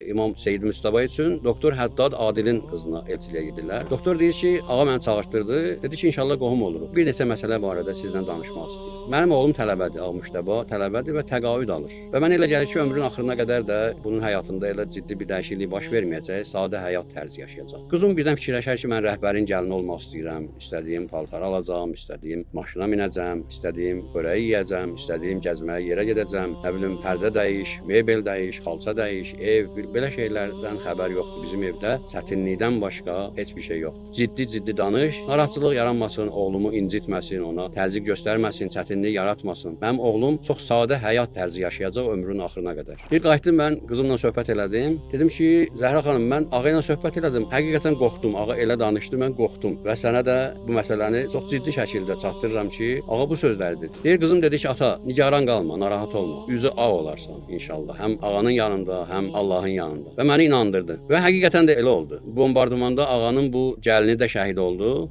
İmam Seyid Müstəba üçün doktor Həddad Adilin qızına elçiliyə gedirlər. Doktor deyir ki, ağa məni çağırtdırdı. Dedi ki, inşallah qohum oluruq. Bir neçə məsələ barədə sizlə danışmaq istəyirəm. Mənim oğlum tələbədir, Ağa Müştəba tələbədir və təqaüd alır. Və mən elə gəlir ki, ömrünün axırına qədər də bunun həyatında elə ciddi bir dəyişiklik baş verməyəcək, sadə həyat tərzi yaşayacaq. Qızım birdən fikirləşər ki, mən rəhbərin gəlini olmaq istəyirəm, istədiyim paltarı alacağam, istədiyim maşına minəcəm, istədiyim xörəyi yeyəcəm, istədiyim gəzməyə yerə gedəcəm, nə bilim pərdə dəyiş, mebel dəyiş, xalça dəyiş, ev, belə şeylərdən xəbər yoxdur bizim evdə. Çətinlikdən başqa heç bir şey yoxdur. Ciddi-ciddi danış, narahatçılıq yaranmasın, oğlumu incitməsin, ona təzyiq göstərməsin, çətinlik yaratmasın. Mənim oğlum çox sadə həyat tərzi yaşayacaq ömrünün axırına qədər. Bir qayıtdım mən qızımla söhbət elədim. Dedim ki, Zəhra xanım, mən ağa ilə söhbət elədim. Həqiqətən qorxdum. Ağa elə danışdı, mən qorxdum və sənə də bu məsələni çox ciddi şəkildə çatdırıram ki, ağa bu sözləri dedi. Deyir qızım dedi ki, ata, nigaran qalma, narahat olma. Üzü ağ olarsan inşallah. Həm ağanın yanında, həm Allahın yanında. Və məni inandırdı. Və həqiqətən də elə oldu. Bombardımanda ağanın bu gəlini də şəhid oldu.